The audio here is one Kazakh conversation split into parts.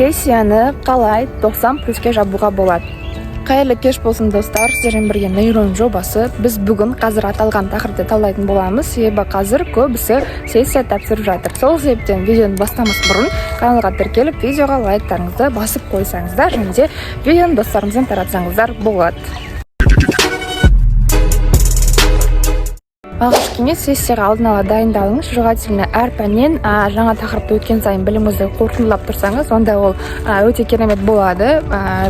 Сессияны қалай 90 плюске жабуға болады? Қайырлы кеш болсын, достар! Сіздермен бірге Нейрон жобасы. Біз бүгін қазір аталған тақырыпты талдайтын боламыз, себебі қазір көбісі сессия тапсырып жатыр. Сол себептен видеоны бастамас бұрын каналға тіркеліп, видеоға лайктарыңызды басып қойсаңыздар және де видеоны достарыңызбен таратсаңыздар болады. Алғашқы кеңес: сессияға алдын ала дайындалыңыз. Желательно әр пәннен жаңа тақырыпты өткен сайын біліміңізді қорытындылап тұрсаңыз, онда ол өте керемет болады.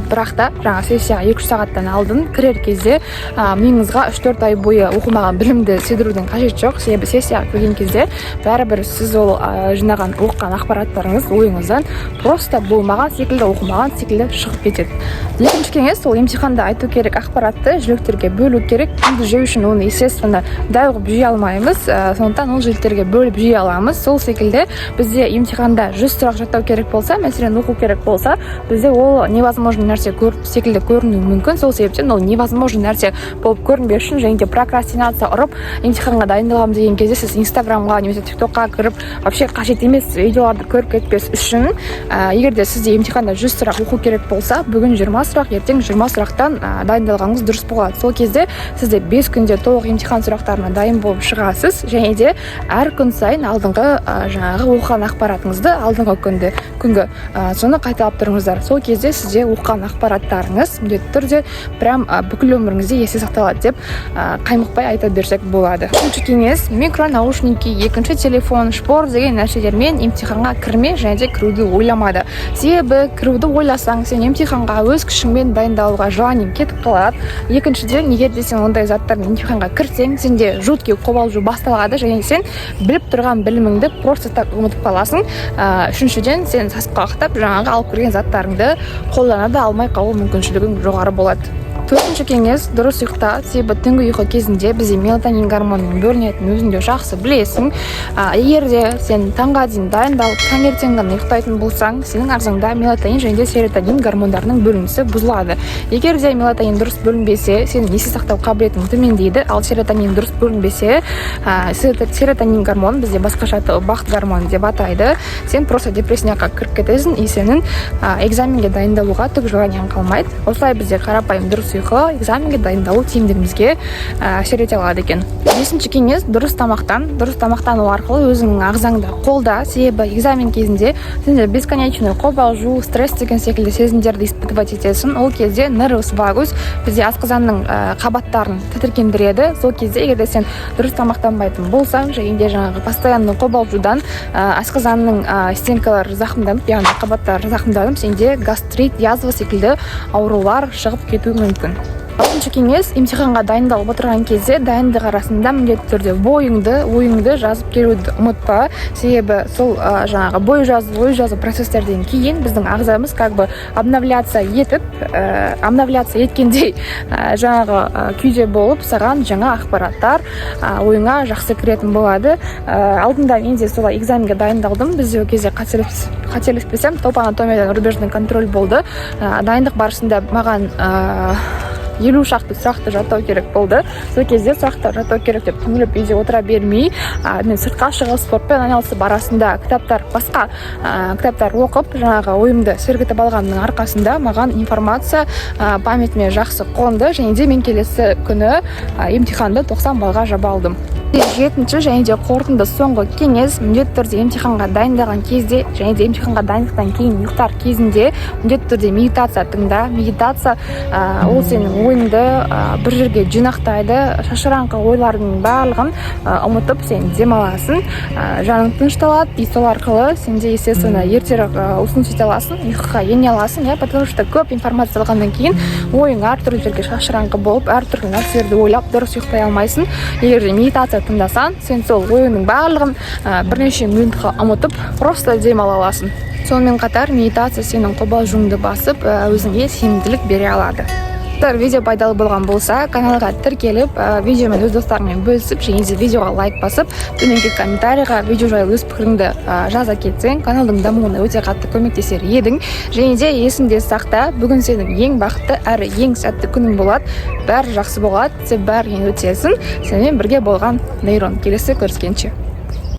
Бірақ та жаңа сессияға 2-3 сағаттан алдын кірер кезде миыңызға 3-4 ай бойы оқымаған білімді сыйдырудың қажеті жоқ, себебі сессияға кірген кезде бәрібір сіз ол жинаған, оқыған ақпараттарыңыз ойыңыздан просто болмаған секілді, оқымаған секілді шығып кетеді. Екінші кеңес: ол емтиханда айту керек ақпаратты жіліктерге бөлу керек. Күнді жеу үшін оны, естественно, дәу қылып жей алмаймыз, сондықтан ол жіліктерге бөліп жей аламыз. Сол секілді бізде емтиханда 100 сұрақ жаттау керек болса, мәселен, оқу керек болса, бізде ол невозможный нәрсе секілді көрінуі мүмкін. Сол себептен ол невозможный нәрсе болып көрінбес үшін және де прокрастинация ұрып, емтиханға дайындаламын деген кезде сіз Инстаграмға немесе ТикТокқа кіріп, вообще қажет емес видеоларды көріп кетпес үшін, егер де сізде емтиханда 100 сұрақ оқу керек болса, бүгін 20 сұрақ, ертең 20 сұрақтан дайындалғаныңыз дұрыс болады. Сол кезде сізде 5 күнде толық емтихан сұрақтарына дайын болып шығасыз. Және де әр күн сайын алдыңғы жаңағы оқыған ақпаратыңызды, алдыңғы күнгі соны қайталап тұрыңыздар. Сол кезде сізде оқыған ақпараттарыңыз міндетті түрде прям бүкіл өміріңізде есте сақталады деп қаймықпай айта берсек болады. Үшінші кеңес: микро наушники, екінші телефон, шпор деген нәрселермен емтиханға кірме және де кіруді ойлама да. Себебі кіруді ойласаң, сен емтиханға өз күшіңмен дайындалуға желаниең кетіп қалады. Екіншіден, егер де сен ондай заттармен емтиханға кірсең, сенде жуткий қобалжу басталады және сен біліп тұрған біліміңді просто так ұмытып қаласың. Үшіншіден, сен сасқалақтап, жаңағы алып кірген заттарыңды қолдана да алмай қалу мүмкіншілігің жоғары болады. Төртінші кеңес: дұрыс ұйықта. Себебі түнгі ұйқы кезінде бізде мелатонин гормонының бөлінетінін өзің де жақсы білесің. Егер де сен таңға дейін дайындалып, таңертең ғана ұйықтайтын болсаң, сенің ағзаңда мелатонин және де серотонин гормондарының бөлінісі бұзылады. Егер де мелатонин дұрыс бөлінбесе, сенің есте сақтау қабілетің төмендейді. Ал серотонин дұрыс бөлінбесе, серотонин гормон бізде басқаша аты бақыт гормоны деп атайды, сен просто депрессияға кіріп кетесің и сенің экзаменге дайындалуға түк желаниең қалмайды. Осылай бізде қарапайым дұрыс ұйқы экзаменге дайындалу тиімділігімізге әсер ете алады екен. Бесінші кеңес: дұрыс тамақтан. Дұрыс тамақтану арқылы өзіңнің ағзаңды қолда. Себебі экзамен кезінде сенде бесконечный қобалжу, стресс деген секілді сезімдерді испытывать етесің. Ол кезде нервус вагус бізде асқазанның қабаттарын тітіркендіреді. Сол кезде егер де сен дұрыс тамақтанбайтын болсаң және де жаңағы постоянный қобалжудан асқазанның стенкалары зақымданып, яғни қабаттары зақымданып, сенде гастрит, язва секілді аурулар шығып кетуі мүмкін. Алтыншы кеңес: емтиханға дайындалып отырған кезде дайындық арасында міндетті түрде бойыңды, ойыңды жазып келуді ұмытпа. Себебі сол жаңағы бой жазу, ой жазу процесстерден кейін біздің ағзамыз как бы обновляться етіп, обновляться еткендей жаңағы күйде болып, саған жаңа ақпараттар ойыңа жақсы кіретін болады. Алдында мен де солай экзаменге дайындалдым. Бізде ол кезде, қателеспесем, топ анатомиядан рубежный контроль болды. Дайындық барысында маған 50 шақты сұрақты жаттау керек болды. Сол кезде сұрақтар жаттау керек деп түңіліп, үйде отыра бермей, мен сыртқа шығып, спортпен айналысып, арасында кітаптар, басқа кітаптар оқып, жаңағы ойымды сергітіп алғанның арқасында маған информация памятіме жақсы қонды және де мен келесі күні емтиханды 90 баллға жаба алдым. Жетінші және де қорытынды соңғы кеңес: міндетті түрде емтиханға дайындаған кезде және де емтиханға дайындықтан кейін ұйықтар кезінде міндетті түрде медитация тыңда. Медитация ол сенің ойыңды бір жерге жинақтайды, шашыраңқы ойлардың барлығын ұмытып, сен демаласың, жаның тынышталады. И сол арқылы сенде, естественно, ертерек уснуть ете аласың, ұйқыға ене аласың, иә. Потому что көп информация алғаннан кейін ойың әртүрлі жерге шашыраңқы болып, әртүрлі нәрселерді ойлап, дұрыс ұйықтай алмайсың. Егер де медитация тыңдасаң, сен сол ойыңның барлығын бірнеше минутқа ұмытып, просто демала аласың. Сонымен қатар медитация сенің қобалжуыңды басып, өзіңе сенімділік бере алады. Достар, видео пайдалы болған болса, каналға тіркеліп, видеомен өз достарыңмен бөлісіп және де видеоға лайк басып, төменгі комментарийға видео жайлы өз пікіріңді жаза кетсең, каналдың дамуына өте қатты көмектесер едің. Және де есіңде сақта: бүгін сенің ең бақытты әрі ең сәтті күнің болады. Бәрі жақсы болады, сен бәрінен өтесің. Сенімен бірге болған Нейрон. Келесі көріскенше!